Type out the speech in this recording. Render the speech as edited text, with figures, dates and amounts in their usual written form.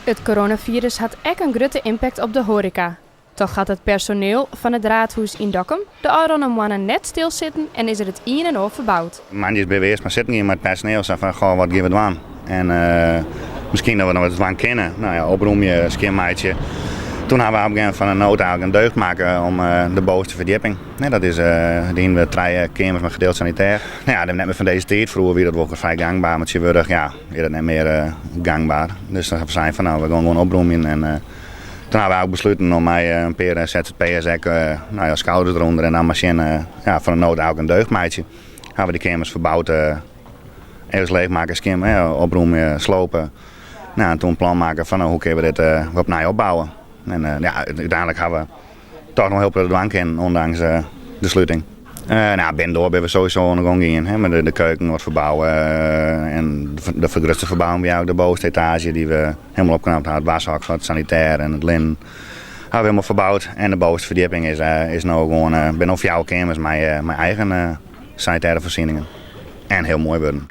It coronafirus hat ek in grutte impact op de hoareka. Toch hat it personiel fan it Raadhûs yn Dokkum de ôfrûne moanne net stilsitten en is der it ien en oar ferboud. Moandeis binne we earst mar sitten gien mei it personiel, sa fan, goh, wat gean we dwaan? En miskien dat we noch wat dwaan kinne. No ja, opromje, skjinmeitsje. Toen ha we op in gegeven momint fan in nood eigentlik in deugd makke om de bovenste ferdjipping. Dat is, dienen we trije keamers mei gedeeld sanitêr. No ja, dat is net mear fan dizze tiid. Froeger wie dat wol frij gangber, mar tsjintwurdich ja, is dat net mear gangber. Dus dan ha we sein fan no, we gean gewoan opromjen. En toen ha we ek besluten om mei in pear ZZP'ers ek no ja, skouders derûnder en dan mar sjen ja, fan in nood eigentlik in deugd meitsje. Ha we de keamers ferboud, ergens leechmakke, skjin, opromje, slope. Nou, en toen in plan makke fan no, hoe kinne we dit opnij opbouwe. En ja, úteinlik ha we toch noch hiel protte dwaan kinnen, ûndanks de sluting. Nou, binnendoar binne we sowieso oan de gong gien, hè, mei de keuken wat ferbouwe en de grutste ferbouwing wie eigentlik de bovenste etaazje dy't we hielendal opknapt ha. It washok foar it sanitêr en it linnen ha we hielendal ferboud. En de bovenste ferdjipping is, is no gewoan, binne no fjouwer keamers mei, mei eigen sanitêre foarsieningen. En hiel moai wurden.